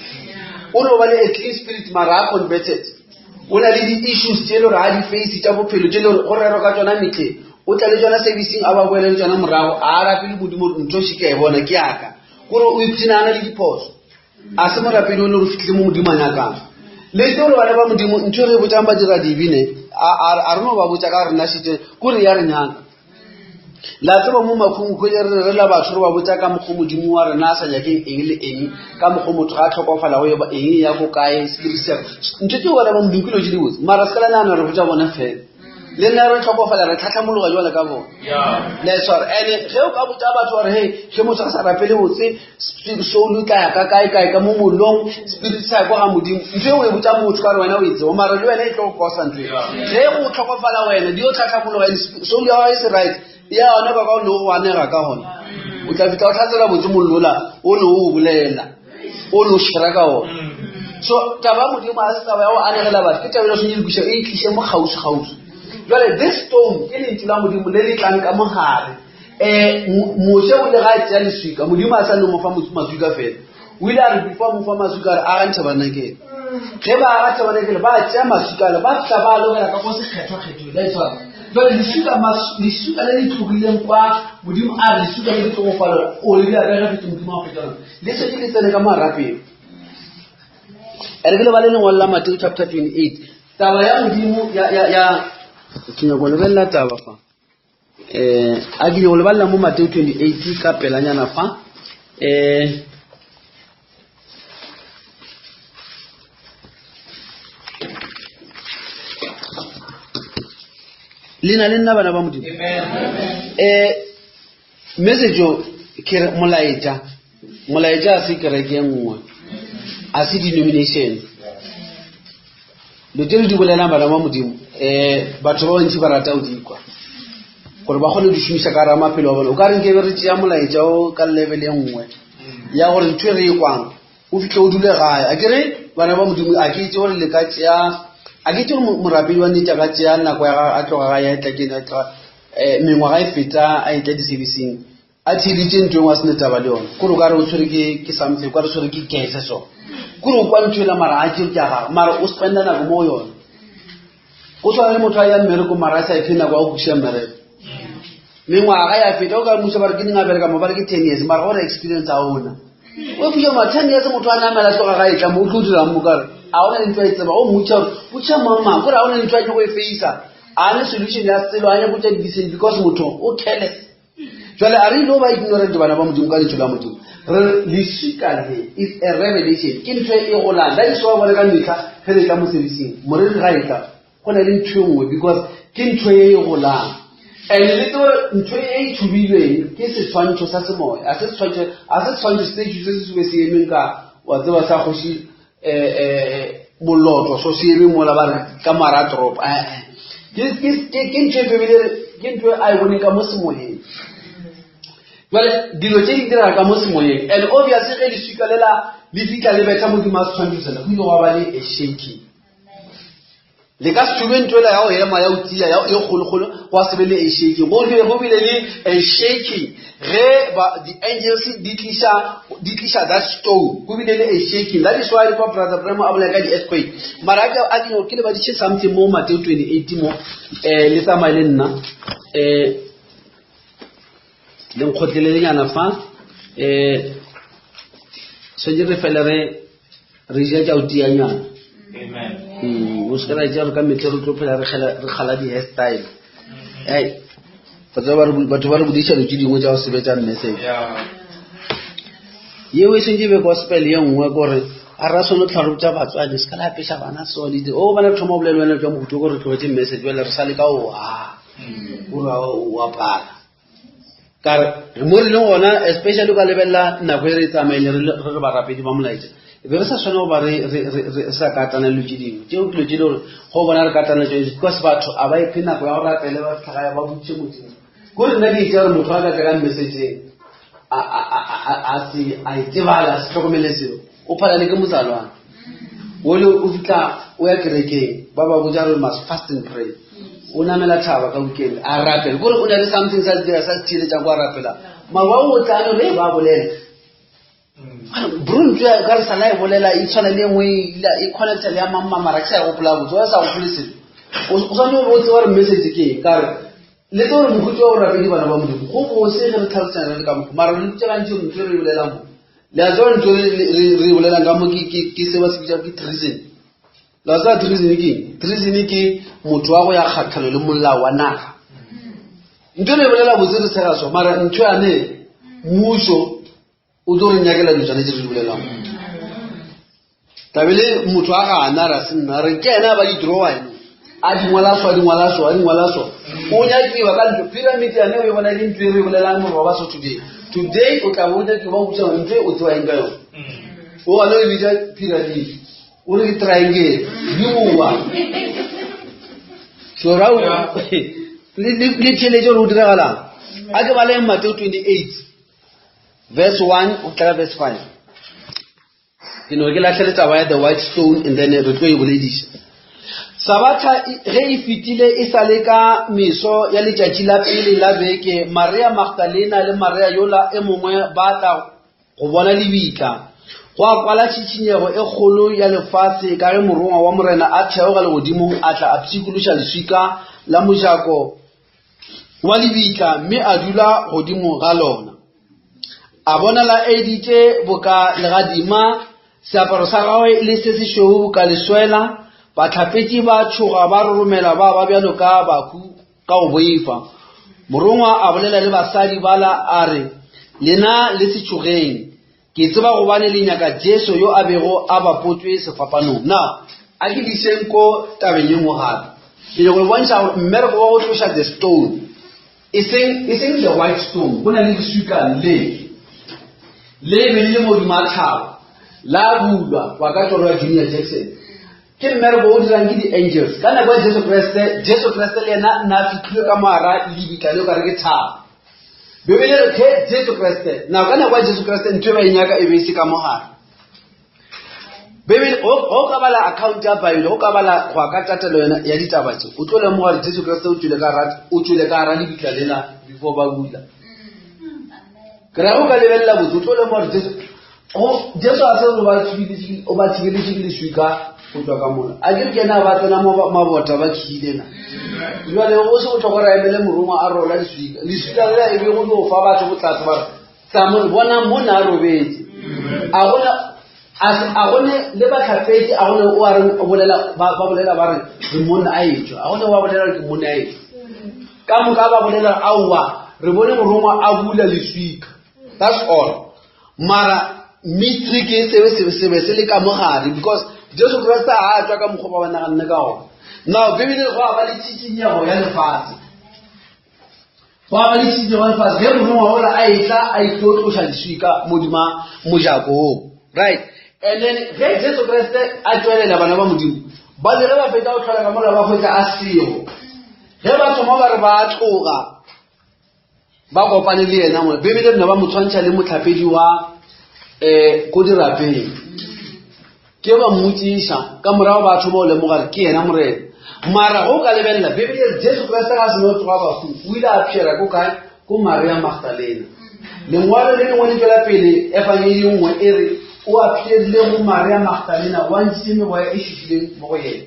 O no ba le a clean spirit, mara a converted, o na le di-issues tse e le gore ga di face tša bophelo, tse e le gore go rerwa ka tsona metlheng, o tla le tsona servicing, a ba boele le tsona morago, a rapele Modimo gore ntho še ke a e bona ke yaka, kore o ipshina a na le diphoso. A se morapedi o le gore fitlhile mo Modimo a nyakang. Le tse gore bana ba Modimo, ntho e re e botsang ba dira dibi ne a re no ba botsa ka rena šite kore ya re nyaka. La tseba mo makhung kgwele re re la batho re ba botsa ka mokgwa Modimo wa rena a sa nyakeng eng le eng, ka mokgwa motho ga a tlhokofala go eba eng ya ko kae spirit sa ntho tseo. Bana ba Modimo, ke dilo tse di botse, mara se ka la nagana re botsa bona fela, le nna re tlhokofala, re tlhatlhamologa jwale ka bona. Le tshwara ene ge o ka botsa batho gore he ge motho a sa rapele botse, soul tla ya ka kae kae ka mo molong, spirit sa ya kwa ga Modimo. Ntho e o e botsa motho ka gore wena o e tseba, mara le wena e tlo go kosa ntho e. Ge go tlhokofala wena di o tlhatlhamologa, soul ya gago e se right ya yona ka ka o ne o anega ka gona, o tla fitlha o tlhatsela botse mollola o ne o bolela, o ne o shera ka ona. So taba ya Modimo ga se taba ya go anegela batho, ke taba e le tshwanetse e tliše mo kgauswi kgauswi. Jale this stone ke lentšu la Modimo le le tlang ka mogare. Moshe o ile ga a tšea leswika, Modimo a sa no mo fa maswika fela, o ile a re before mo fa maswika a re agang tabernacle. Ge ba aga tabernacle, ba tšea maswika ale, ba fihla ba lokela ka go sekgethwa-kgethweng. La e tshwara jale leswika le le tlogileng kwa Modimo a re leswika le le tlo go fa lona, o le dira ka ge fetse Modimo a fetsa lona, le setse le tsene ka mo arapeng. Ere ke lebale lengwalo la Mateo chapter 28, taba ya Modimo ya ke nyako lebelela taba fa. A ke nyako lebalela mo Mateo 28 ka pelanyana fa. Le na le nna, bana ba Modimo? Message o ke re molaetša, molaetša a se kereke e nngwe, a se denomination. Dilo tse re di bolelang, bana ba Modimo, batho ba bantši ba rata go di kwa gore ba kgone go di šomiša ka gara maphelo a bona. O ka reng ke be re tšea molaetša o ka level e nngwe ya gore ntho e re e kwang, o fitlhe o dule gae. A ke re bana ba Modimo, a ke itse gore le ka tšea, a ke itse gore morapedi wa nnete a ka tšea nako ya gagwe a tloga gae a etla kene a tloga mengwaga e feta a etla di-serviceng a theeditše ntho engwe a sene taba le yone, kore o ka re o tshwere ke something, o ka re o tshwere ke gese so, kore o kwa ntho ela mara a tšeo ke ya gagwe, mara o spenda nako mo go yone. Go tshwana le motho a ya mmereko mara a sa iphe nako ya go kwešiša mmereko. Mengwaga ya feta, o ka mmuša ba re ke neng a bereka mo, ba re ke 10 years, mara gore experience a ona o fiša ma 10 years motho a namela tloga ga e tla mo o tlo dirang mo kare a ona le ntho a e tseba. O mmotša gore botša mang, kore a ona le ntho a nyako e faisa, a ne solution ya selo a nyako tša di because motho o careless. Jale a re ile ba ignorant, bana ba Modimo, ka lentšu la Modimo. Re leswika le is a revelation, ke ntho e golang. That is why bone ka metlha ge re tla mo servicing, moreri ga e tla go na le ntho e nngwe, because ke ntho e e golang. And le tse gore ntho e e tshubilweng ke setshwantsho sa semoya, a se setshwantsho, a se setshwantsho se se se be se emeng ka wa tseba sa kgoši moloto so se eme mola ba re ka moara toropo. Ke ntho e bebele, ke ntho e a e boneng ka mo semoyeng. Jale dilo tse di direga ka mo semoyeng, and obviously ge leswika lela le fitlha le betha modimo a setshwantsho sela, go ile gwa ba le a shaking. Le ka se thube ntho ela ya go ema ya go tia ya e kgolokgolo gwa se be le a shaking. Go be go bile le a shaking ge ba the angels di tliša di tliša that stone. Go bile le a shaking. That is why kwa brother Bremo a bolela ka di earthquake. Mara a ke a ke ke le baditše something mo Mateo 28 mo eh le tsamaye le nna eh le nkgotlelelenyana fa eh swanetše re fele re re ja tša go tianyana mm, o se ka ra tša re ka metlhe re tlo phela re kgala di-hairstyle ei batho ba re bodiša dilo tše dingwe tša go sebetša message yeo e sentse e be gospel ye nngwe kore a ra sone tlharo tša batswadi se ka la apeša bana so le o bana thoma o bolele wena tša mohuto gore re tlogetse message jale re sa le ka oa ore o apara ka re mo re leng gona especially o ka lebelela nako e re e tsamaile re re barapedi ba molaetša e be re sa tshwane go ba re sa katana dilo tše dingwe tšeo dilo tše le gore go bona re katana tšone because batho a ba iphe nako ya go rapele ba fitlhagaya ba botse modimo ko re nna ke itse gore motho a ka tla ka mmesetseng a se a itebala a se tlhokomele seo o phala le ke motsalwana ole o fitlha o ya kerekeng ba ba botsa re must fast and pray o namela thaba ka weekend a rapela kore o na le something sa dira sa theeletsang ko a rapela mara o tlano le ba bolela bro ntlo ya ka re sala e bolela e tshwana le engwe e connecta le ya mamma mara ke sa e gopola botse wa sa gopole selo o tshwanetse gore o tseba gore message ke eng ka re le tse gore mohuti wa borapedi bana ba modimo go bose ge re tlhalosana re le ka mokgo mara re dutse gantsi gore ntho e re e bolelang mo le a tseba ntho re e bolelang ka mo ke se ba se bitsa ke treason la tseba treason ke eng treason ke motho wa go ya kgatlhano le molao wa naga ntho e re e bolela botse re tshega so mara ntho yane mmuso o tlo re nyakela dilo tsone tse re di bolelang tabele motho a gana ra se nna re ke ena ba di drawa ene a di ngwala so a di ngwala so a di ngwala so o nyakiwa ka ntlo pyramid yane o e bona le ntlo e re e bolelang morwa ba so today today o tla bo o nyakiwa ba botsa ntlo e o tseba eng ka yone o gane o e bitsa pyramid o re ke triangle di boa so ra le theletše gore o diragalang a ke baleng Mateo 28 verse 1 o tla ka verse 5 ke no ke lahlele taba ya the white stone and then re tlo e bolediša sabatha ge e fetile e sa le ka meso ya letšatši la pele la beke maria magdalena le maria yola e mongwe ba tla go bona lebitla go a kwala tšhitšhinyego e kgolo ya lefase ka ge morongwa wa morena a theoga legodimong a tla a pshikološa leswika la mojako wa lebitla mme a dula godimo ga lona. A bonala editše boka legadima, seaparo sa gagwe le se sešweu boka leswela. Bahlapetši ba tšhoga ba roromela ba ba bjalo ka bahu ka go boifa. Morongwa a bolela le basadi bala a re, Lena le se tšhogeng. Ke tseba gobane le nyaka Jesu yo a bego a bapotšwe sefapanong. Na a ke diseng ko tabeng ye nngwe gape. Ke nyako le bontšha gore mmereko wa go tloša the stone, e seng, e seng the white stone, go na le leswika le, le be le le modimo a thaba, la bulwa wa ka toro ya Junior Jackson. Ke mmereko o dirang ke di-angels. Ka nako ya Jesu Kriste, Jesu Kriste le yena nna a fitlhilwe ka moara lebitla leo ka re ke thaba. Bibele re ke Jesu Kriste. Na ka nako ya Jesu Kriste ntho e ba e nyaka e be e se ka mogare. Bibele o ka bala account ya Bible, o ka bala go ka tatelo yona ya ditaba tse. O tlo lemoga gore Jesu Kriste o tšwele ka ra o tšwele ka ra lebitla lela before ba bula. Ke ra o ka lebelela botse o tlo lemoga gore Jesu go Jesu a se o ba tshibile o ba tshibile ke leswika go tswa ka mola. A ke re ke ena ba tsena mo mabota ba khile na. Jwale go se botlhokwa re emele morongwa a rola leswika. Leswika lela e be go no fa batho bohlatse ba re tla mo bona mo na robetse. A gona a gone le batlhapetsi a gone o a reng o bolela ba bolela ba re re monna a etswa a gone wa bolela re ke monna a etswa ka moka ba bolela aowa re bone morongwa a bula leswika that's all mara mystery ke sebe sebe sebe se le ka mogare because jesu kriste ga a tswa ka mokgwa ba ba naganne ka gona now bibele go a ba le tšitsinyego ya lefatshe go a ba le tšitsinyego ya lefatshe ge morongwa ola a etla a itlo tloša leswika modima mojako oo right and then ge jesu kriste a tswelela bana ba modimo ba le ge ba fetsa go tlhola ka mola ba hwetsa a sego ge ba thoma ba re ba tloga ba kopane le yena mo bibele nna ba mo tshwantšha le motlhapedi wa um ko dirapeng ke ba mmotsiša ka morago ba thoma go lemoga gore ke yena morena. Mara go ka lebelela Bibele e re Jesu Kriste ga a seno tsoga bafu o ile a pšhera ko kae? Ko Maria Magdalena. Lengwalo le lengwe le tšwela pele efangedi nngwe e re o a pšherile go Maria Magdalena wa ntšhitše megoya e šupileng mo go yena.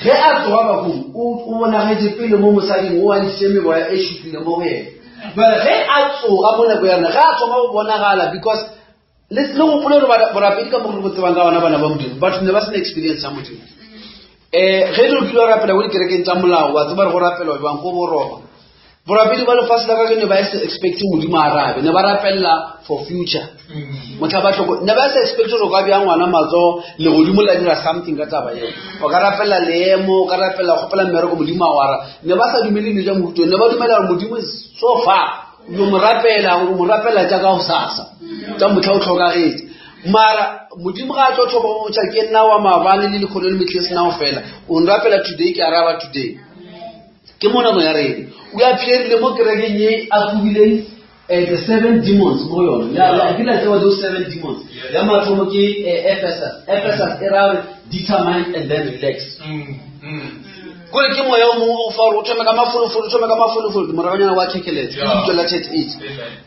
Ge a tsoga bakung o bonagetše pele mo mosading o a ntšhitše megoya e šupileng mo go yena. Jale ge a tsoga mo nako ya rena ge a thoma go bonagala because le le gopole gore borapedi ka mo re bo tsebang ka gona bana ba modimo batho ne ba sena experience ya modimo um ge le kile wa rapela ko dikerekeng tša molao wa tseba re go rapelwa jwang ko boroma borapedi ba lefase la ka ke ne ba se expecte modimo a arabe ne ba rapelela for future motlha ba tlhoko ne ba sa expecte gore o ka bja ngwana matsogo legodimo la dira something ka taba eo o ka rapelela leemo o ka rapelela kgopela mmereko modimo a go ara ne ba sa dumele dilo tša mohuto ne ba dumela gore modimo so far yo mo rapela o mo rapela tša ka gosasa tša motlha o tlhokagetše mara modimo ga a tlo thoma go botša ke nna wa maabane le lekgono le metlhe sena go fela o nrapela today ke araba today ke mo nako ya rena o a pherile mo kerekeng ye a tsobileng eh, the seven demons mo go yone ke la tseba those seven demons ya mathomo ke eh, ephesus ephesus e ra gore determine and then relax mm, mm. Kore ke moya o mongwe o fa gore o thome ka mafolofolo o thome ka mafolofolo moragonyana wa khekeletso ke lebitso la church age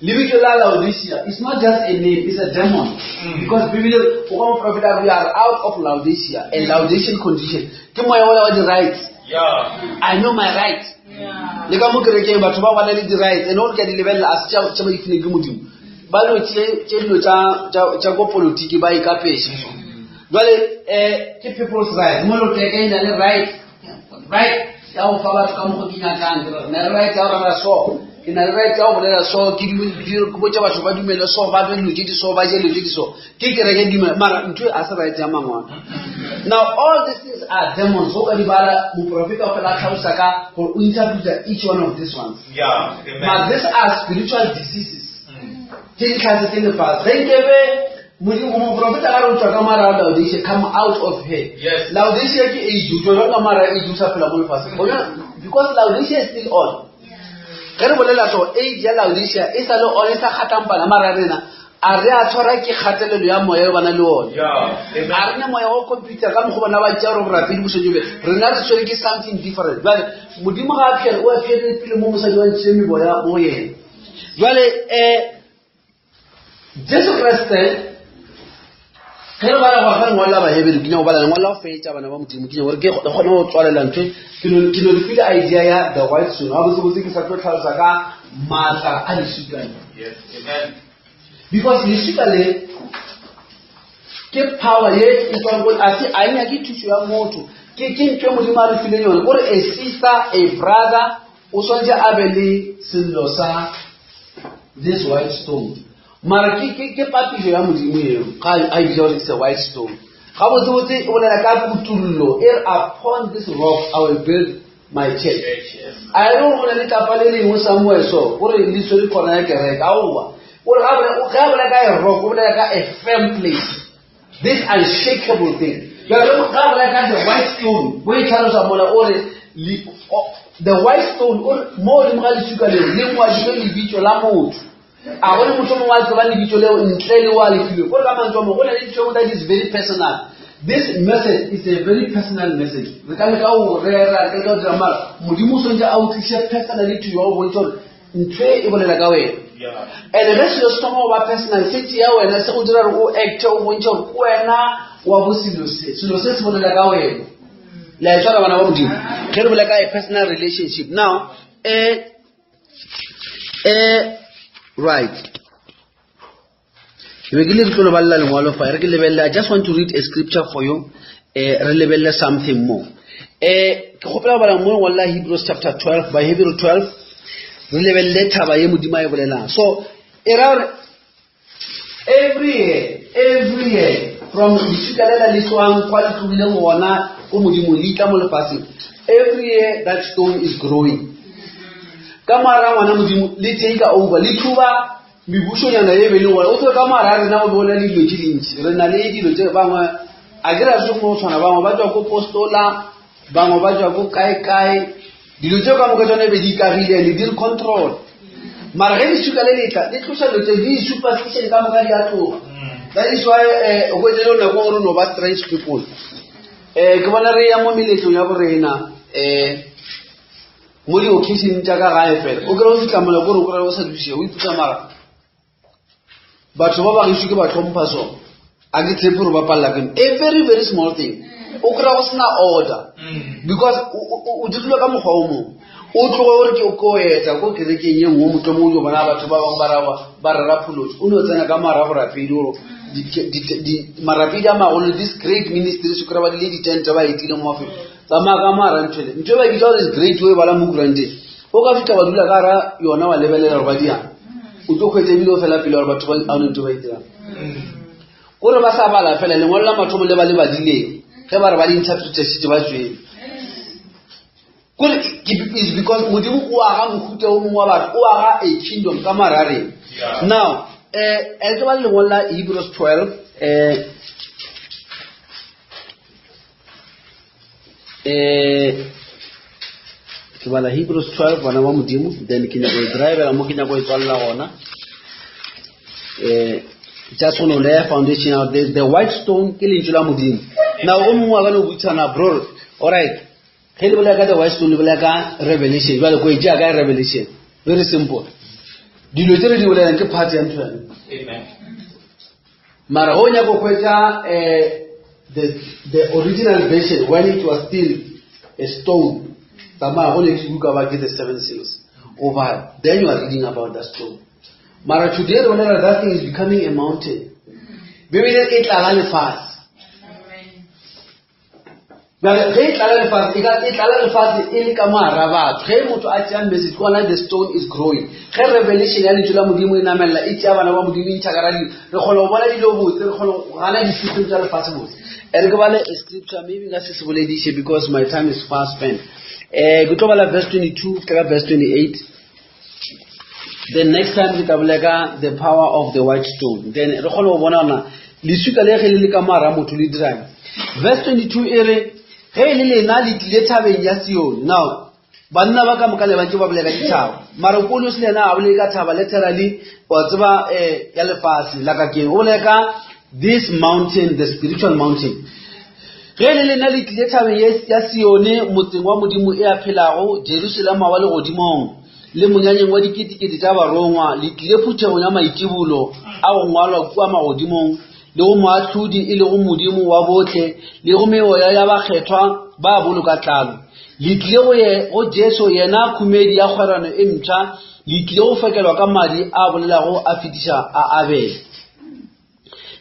lebitso la laodicea it's not just a name it's a demon mm. because bibele o ka moprofeta we are out of laodicea a laodicean condition ke moya ola wa di-rights i know my rights le ka mo kerekeng batho ba bana le di-rights and gore ke a di lebelela a se tša ba ifileng ke modimo ba no tše dilo tša ko politiki ba ikapeša jale um ke people's right mo loteka e na le right right ya go fa batho ka mokgo ke nyakang ke na le right ya go rera so ke na le right ya go bolela so ke botša batho ba dumele so ba be dilo tše di so ba je dilo tše di so ke kereke dumela mara ntho e a se right ya mangwana now all these things are demons o ka di bala moprofeta o fela a tlhalosa ka gore o interpreta each one of these ones yeah, but these are spiritual diseases ke ditlhatse tse lefatshe ge nkebe modimo moprofeta ga re o tswa ka mara laodicea come out of her Yes. laodicea ke age o tswa jwang ka mara age o sa phela mo lefatsheng Gona- because laodicea is still on ge re bolela so age ya laodicea e sa le on e sa kgatlampana mara rena a re a tshwara ke kgatelelo ya moya e bana le one Yeah. Amen. a re ne moya wa computer ka mokgwa bona ba tšea gore borapedi bo setse rena re tshwere ke something different jale modimo ga a phere o a phere pele mo mosadi wa ntšhile meboya mo yena jale um jesu kriste ge re bala gore ge lengwalo la bahebere ke nyako bala lengwalo la go fetša bana ba modimo ke nyako gore ke kgone go tswalela ntho ke no le file idea ya the white stone ga botsebotse ke sa tlo tlhalosa ka maatla a leswika le because leswika le ke power ye e tswang ko a se a e nyake thuso ya motho ke ke ntho e modimo a re fileng yone kore a sister a brother o swanetše a be le sello sa this white stone mara ke, ke, ke papišo ya modimo eo ga a e bitša gore it's a white stone gabotsebotse e bolela ka kutullo e re upon this rock i will build my church a e re gore go na le tlapa le lengwe somewhere so gore le swere kgona ya kereke aowa ore ge a bolela ka a rock o bolela ka a firm place this unshakable thing jale ga bolela ka the white stone bo e tlhalosa mola o re the white stone o re mo godimo ga leswika leo le ngwadilwe lebitso la motho a go le motho mongwe a tsebang lebitso leo ntle le wa le filwe gore ka mantswe a mangwe go na le ntho that is very personal this message is a very personal message re ka leka go rera re ka leka go dira mara modimo o tshwanetse a o tliše personally to you wa go bontšha gore ntho e e bolela ka wena and ge selo se thoma go ba personal se tšea wena se go dira gore o acte o bontšha gore ke wena wa bo selo se selo se se bolela ka wena la e tshwara bana ba modimo ge re bolela ka a personal relationship now um um right ke be ke le ke tlo le balela lengwalo fa re ke lebelele i just want to read a scripture for you eh re lebelele something more eh ke kgopela go bala mo lengwalo la hebrews chapter 12 by hebrew 12 re lebelele thaba ye modimo a e bolelang so e ra gore every year every year from leswika lela le tloang kwa le tlogileng gona ko modimong le itla mo lefatsheng every year that stone is growing ka moara ngwana modimo le take over le thuba mebušonyana ye be le gona o tsebe ka moara rena go be go na le dilo tše dintši re na le dilo tše bangwe a ke ra se mo tshwana bangwe ba tswa ko postola bangwe ba tswa ko kae-kae dilo tšeo ka moka tsone be di ikagile and di re control mara ge leswika le letla le tloša dilo tse di superstition ka moka di a tloga that is why um o kwetse le nako gore no ba strange people. Um ke bona re ya mo meletlong ya borena um mo di-occasion tša ka gae fela o kry o fitlha mola kore o kry o sa dušege o iputsa mara batho ba ba gešo ke ba tlhompha so a ke tshepe gore ba palela keng a very very small thing o kry go sena order because o dirilwe ka mokgwa o mongwe o tloge gore ke ko etsa ko kerekeng ye nngwe motlho mongwe o bona batho ba bangwe ba rawa ba rera pholoso o ne o tsena ka mara borapedi gore marapedi a magolo this great ministries o kry ba dile ditente ba etile mo mafelo tsamaya ka mara nthwele ntho e ba bitsa gore is great o e bala mo kuranteng o ka fitlha wa dula ka gara yona wa lebelela gore ba diang o tlo kgwetsa ebile o fela pele gore batho ba a one ntho ba e dirang kore ba sa bala fela lengwalo la mathomo le ba le badileng ge ba re ba di-interpretership ba tswele kore is because modimo o aga mohuta o mongwe wa batho o aga a kingdom ka marareng now um e tlo ba le lengwalo la hebrews 12 um um ke bala hebrews 12 bana ba modimo then ke nyako e drivela mo ke nyako e tswalela gona um just go no laya foundation out there the white stone ke lentšu la modimo now o mongwe wa ka no botšana bro alright ge le bolela ka the white stone le bolela ka revelation jale ko e tšea ka revelation very simple dilo tse re di bolelang ke part ya ntho yane mara go nyako hwetša um the, the original version when it was still a stone tsamaya go next book ba ke the seven seals over then you are reading about that stone mara today re bolela that thing is becoming a mountain bibele e tlala lefatshe Bjale ge e tlala lefase, e ka e tlala lefase e le ka mogara batho. Ge motho a tšea message, ke gona the stone is growing. Ge revelation ya lentšu la Modimo e namelela, e tšea bana ba Modimo e ntšha ka ra dilo, re kgona go bona dilo botse, re kgona go gana di-system tša lefase botse. E re ke bale a scripture, maybe nka se se bolediše because my time is far spent. Eh, ke tlo bala verse 22 ka verse 28. Then next time ke tla bolela ka the power of the white stone. Then re kgone go bona gona leswika le ge le le ka moara motho le dirang. Verse 22 e re ge e le lena le tlile thabeng ya Sione. Now banna ba ka moka le bantse ba bolela ka dithaba. Mara Paulus le yena a bolele ka thaba literally wa tseba eh ya lefase la ka keng. O bolela ka this mountain, the spiritual mountain. Ge e le lena le tlile thabeng ya Sione, motseng wa Modimo e a phelago, Jerusalema wa legodimong, le monyanyeng wa diketekete tša barongwa, le tlile phuthegong ya maitšibulo a go ngwalwa kua magodimong, le go moahlodi e lego Modimo wa bohle, le go meoya ya bakgethwa ba boloka tlalo. Le tlile go, ye, go Jesu, yena khumedi ya kgwerano e mpsha, le tlile go fekelwa ka madi a bolelago a fetiša a Abele.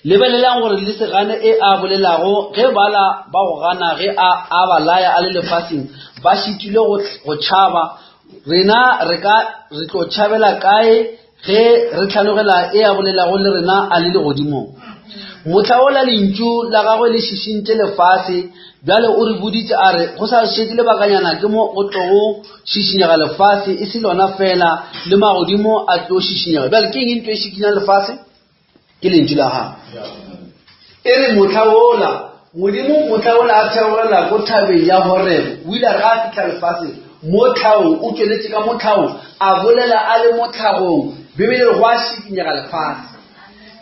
Lebelelang gore le se gane e a bolelago ge bala ba go gana ge a, a ba laya a le lefaseng ba šitilwe go, go tšhaba. Rena re ka re tlo tšhabela kae ge re hlanogela e a bolelago le rena a le legodimong? Mohla wola lentšu la gagwe le šišintše lefase, bjale o re boditše a re go sa šetše lebakanyana ke mo go tlogo šišinyega lefase, e se lona fela, le magodimo a tlo šišinyega. Bjale ke eng ntho e šikinyang lefase? ke lentšu la gago e re motlha ola modimo motlha ola a theogela ko thabeng ya horebo o ile a re ga a fitlha lefaseng mo tlhagong o tšweletše ka mo tlhagong a bolela a le mo tlhagong bibele re go a šikinyega lefase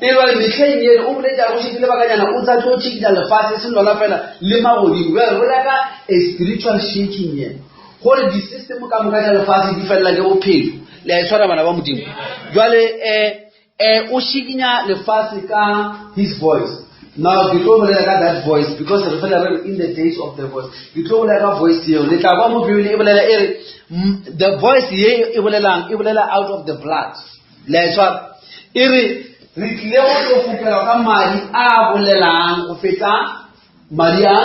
e bale mehleng eno o boletše a go šetše lebakanyana o tsa tlo tšhikinya lefase e seng lona fela le magodimo bjale re bolela ka a spiritual shaking yena gore di-system ka moka tša lefase di felela ke bophelo le a e tshwara bana ba modimo jwale um Eh, o šikinya lefase ka his voice. Now ke tlo bolela ka that voice because re fela re in the days of the voice. Ke tlo bolela ka voice yeo. Le tla kwa mo Bibele e bolela e re the voice ye e bolelang e bolela out of the blood. Le a e tshwara? E re re tlile go tlo fokela ka madi a bolelang go feta madi a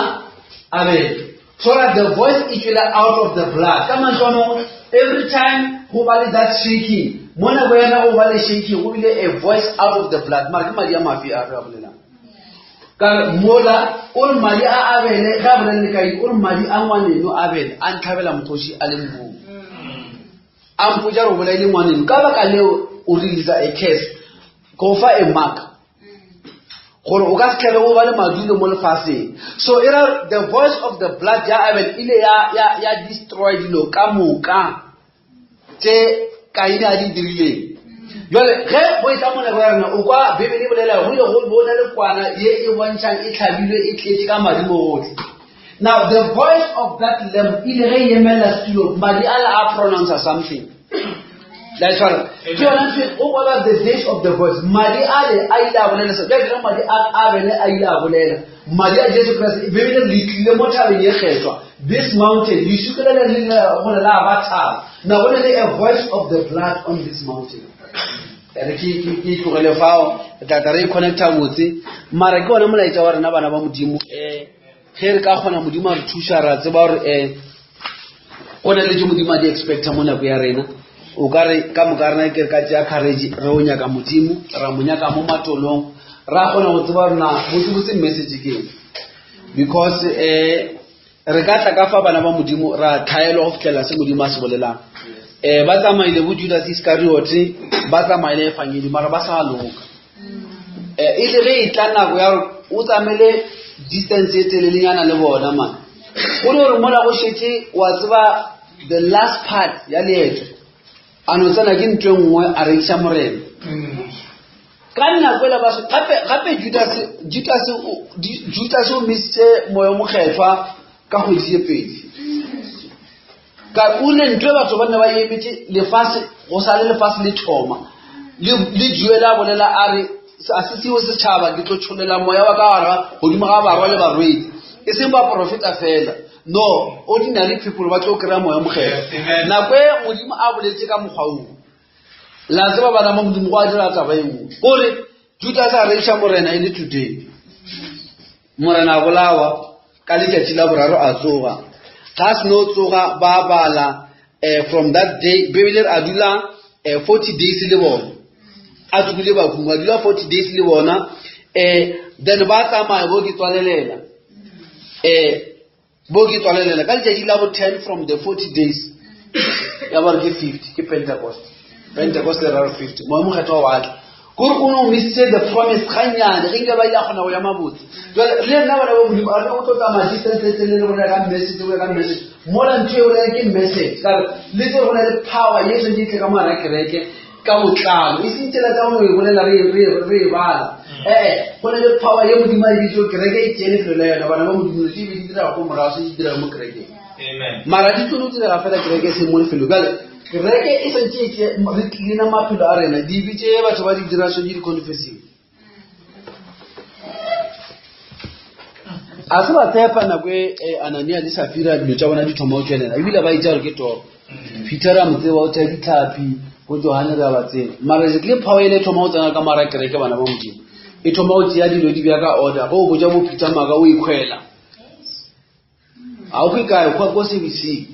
Abele. So that the voice e tšwele out of the blood. Ka mantswe a mangwe, every time go ba le that shaking, mo nako ya go ba le shaking, go bile a voice out of the blood. Mara ke madi a mafe a re a bolelang. Ka mola, o re madi a Abele, ge a bolela le Kaine, o re madi a ngwaneno Abele, a ntlhabela mokgoši a le mmung. A mpotša gore o bolaile ngwaneno. Ka baka leo, o release a curse. Go fa a mark. gore o ka se tlhele o ba le madulo mo lefaseng so e ra the voice of the blood ya abel ile ya, ya, ya destroy dilo ka moka tše kaine a di dirileng jale ge go e tla moleko ya rena o kwa bibele e bolela go ile go bona le kwana ye e bontšhang e tlhabilwe e tletše ka madi mo gotlhe. Now the voice of that lamb ile ge e emelela setulong madi a le a pronouncer something. La e tshwara. Ke yona ntho e- o kwala the days of the voice. Madi a le a ile a bolela se. Bjale ge madi a Abele a ile a bolela. Madi a Jesu Christ Bibele le tlile mo thabeng ye kgethwa. This mountain leswika le le le gore la ba thaba. Now go na le a voice of the blood on this mountain. Re ke ke ke tlogele fao re tla tla re e connecta botse mara ke ona molaetša wa rena bana ba modimo um ge re ka kgona modimo a re thuša ra tseba gore um go na le tše modimo a di expecta mo nako ya rena o ka re ka moka rena ke re ka tšea courage re o nyaka modimo ra mo nyaka mo matolong ra kgona go tseba gore na botsebotse message ke eng because um re ka tla ka fa bana ba modimo ra tlhaelwa go fitlhelela se modimo a se bolelang um ba tsamaile bo judas iscariote ba tsamaile efangedi mara ba sa loka um e le ge e tla nako ya gore o tsamaile distance e telelenyana le bona man go le gore mola go šetše wa tseba the last part ya leeto a no tsena ke ntho e nngwe a rekiša morena ka nako ela ba gape gape Judas Judas Judas o misitse moya o mokgethwa ka kgwedi tše pedi ka o le ntho e batho ba ne ba emetše lefase go sa le lefase le thoma le Joel a bolela a re a se seo setšhaba ke tlo tšholela moya wa ka gara godimo ga barwa le barwedi e seng baporofeta fela no ordinary people ba tlo kry-a moya mokgethwa nako e modimo a boletse ka mokgwa oo la tseba bana mo modimo go a dira taba e nngwe kore judas a reiša morena e le today morena a bolawa ka letšatši la boraro a tsoga ga a seno tsoga ba bala um from that day bibele a dula um 40 days le bona a tsogile bakhung a dula 40 days le bona um then ba tsamaya bo ke tswalelela um bo ke tswalelela ka letšatši la bo 10 from the 40 days ya ba re ke 50 ke pentecost pentecost le raro 50 moya mokgethwa wa tla kore o ne o misitse the promise gannyane ge nke ba ile a kgona go ya mabotse jale le nna bana ba modimo a re o tlo tsamaya distance e telele go ka message go ka message mola ntho e bolela ke message ka re le tse go na le power ye tshwanetse e tle ka moara kereke ka botlalo e seng tsela tsa go e bolela re e bala ee go na le power ye modimo a e bitso kereke e tsee lefelo la yona bana ba modimo tse be di direga ko morago se di direga mo kerekeng mara di tlono direga fela kereke e seng mo lefelo jale kereke e santse e tse re tlilena maphelo a rena dibe tse batho ba di dira so di di-confessing a se ba tshepa nako e e anania le safira dilo tša bona di thoma go tswelela ebile ba itse gore ke toro peter a mo tseba o thea ditlhapi bo johane re a ba tseba mara le power ele e thoma go tsena ka mara kereke bana ba modimo e thoma go tšea dilo di bja ka order go o botša bo peter maaka o ikhwela ga o kwe kae kwa ko serviceng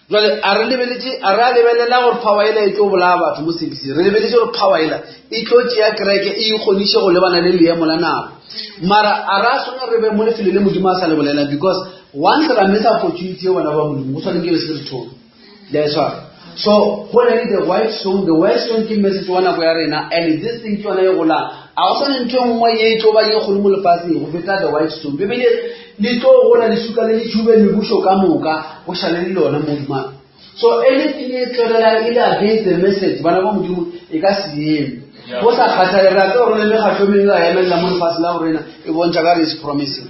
jale a re lebeletse a re a lebelela gore power ela e tlo bolaya batho mo serviceng re lebeletse gore power ela e tlo tšea kereke e ikgoniše go lebana le leemo la nako mara a re a swana re be mo lefelo le modimo a sa le bolelang because once ra miss opportunity e bona ba modimo go tshwaneng ke be se re thoma le a e tshwara so go na le the white stone the white stone ke message wa nako ya rena and this thing ke yona e golang a go swane ntho e nngwe ye e tlo ba ye kgolo mo lefatsheng go feta the white stone bebele le tlo gola lesuka le le tšhube mebušo ka moka go šale le lona modimang so anything e tswelelang e le against the message bana ba modimo e ka se eme go sa kgathale re a tseba gore le mekgatlho mengwe a emelela mo lefatshe la go rena e bontšha ka re is promising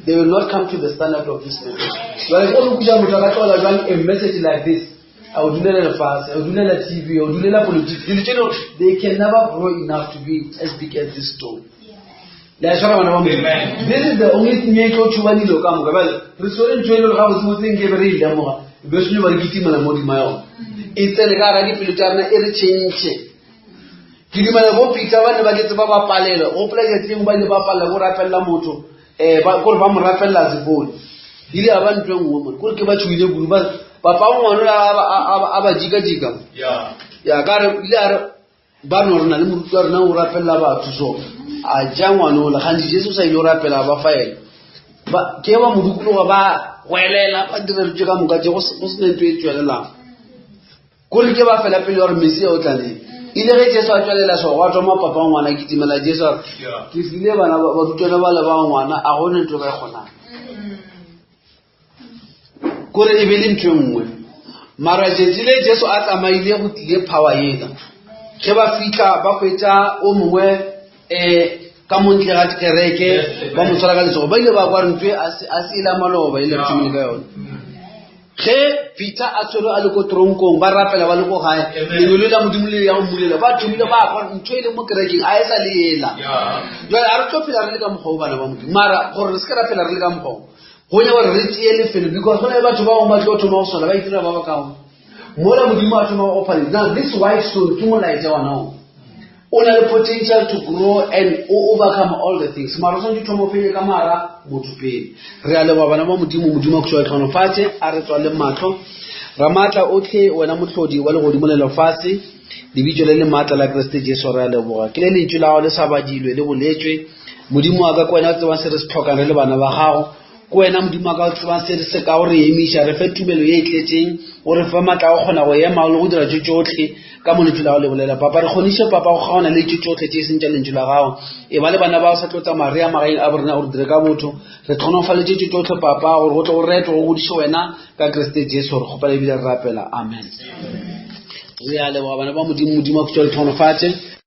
they will not come to the standard of this message jale o re kuša motho a ka tlogela jwang a message like this a o dulela lefatshe a o dulela tv a o dulela politics dilo tse dingwe they can never grow enough to be as big as this stone le a tshwara bana ba modimo this is the only thing e tlo tshuba dilo ka moka bjale re tshwere ntho e le gore gabotsebotse nke be re e lemoga e be sone ba re kitimela mo dima yone e tsene ka gara dipelo tša rena e re change ke dumela bo peter ba ne ba ke tseba ba palela gopola letšatši lengwe ba ile ba palela go rapelela motho um kore ba mo rapelela sebone ile a ba ntho e nngwe mone kore ke ba tšhoile kudu papa ngwana a ba jika-jika ya ka re ile a re ba no re na le moruti wa rena o rapelela batho so a ja ngwana ola gantsi jesu o sa ile o rapela ba fa ena ke ba mo dikologa ba gwelela ba dira dilo tse ka moka tse go sena ntho e tswelelang kore ke ba fela pele gore mesia o tla neng ile ge jesu a tswelela so gwa thoma papa ngwana ke timela jesu a re ke file bana barutwana ba le ba ngwana a gone ntho ba e kgonang kore e be le ntho e nngwe mara tšatši le jesu a tsamaile go tlile power ela ge ba fitlha ba hwetša o mongwe um. Ka mo ntle ga kereke ba mo tshwara ka letsogo, ba ile ba kwa re ntho e a se e la maloba e le re thomile ka yone. Ge Peter a tshwerwe a le ko tronkong, ba rapela ba le ko gae, lengwelo la Modimo le ya go mmulela, ba thomile ba kwa ntho e leng mo kerekeng a e sa le ela. Jwale a re tlo phela re le ka mokgwa o, bana ba Modimo, mara gore re se ke ra phela re le ka mokgwa o, go nyaka gore re tseye lefelo, because go na le batho ba bangwe ba tlo thoma go sola ba itira ba ba kaone mola Modimo a thoma go opa. Now this white stone ke molaetša ona o o na le potential to grow and o overcome all the things, mara o tshwanetse thoma o fenye ka mara motho pele. Re a leboga, bana ba Modimo. Modimo a khutswa tlhonofatse, a re tswale matlho. Ramaatla otlhe, wena motlhodi wa legodimo le lefatshe, lebitso le le maatla la Keresete Jesu, re a leboga. Ke le lentšu la gago le sa badilwe le boletswe. Modimo wa ka, ke wena o tsebang se re se tlhokang re le bana ba gago. Ke wena Modimo wa ka o tsebang se re se ka o re emiša. Re fe tumelo ye e tletseng, o re fe maatla a go kgona go ema le go dira tše tšohle ka mo lentšu la gago le bolela. Papa, re kgoniše, Papa, go kgaona le tše tšohle tše e seng tša lentšu la gago. E ba le bana ba sa tlo tsamaya re ya magaeng a borena, o re dire ka botho. Re tlhonofaletše tše tšohle, Papa, gore go tle go retwe go godiše wena ka Kriste Jesu. Re kgopela ebile re rapela, amen. Re a leboga, bana ba Modimo. Modimo a khutšwa le tlhonofatše.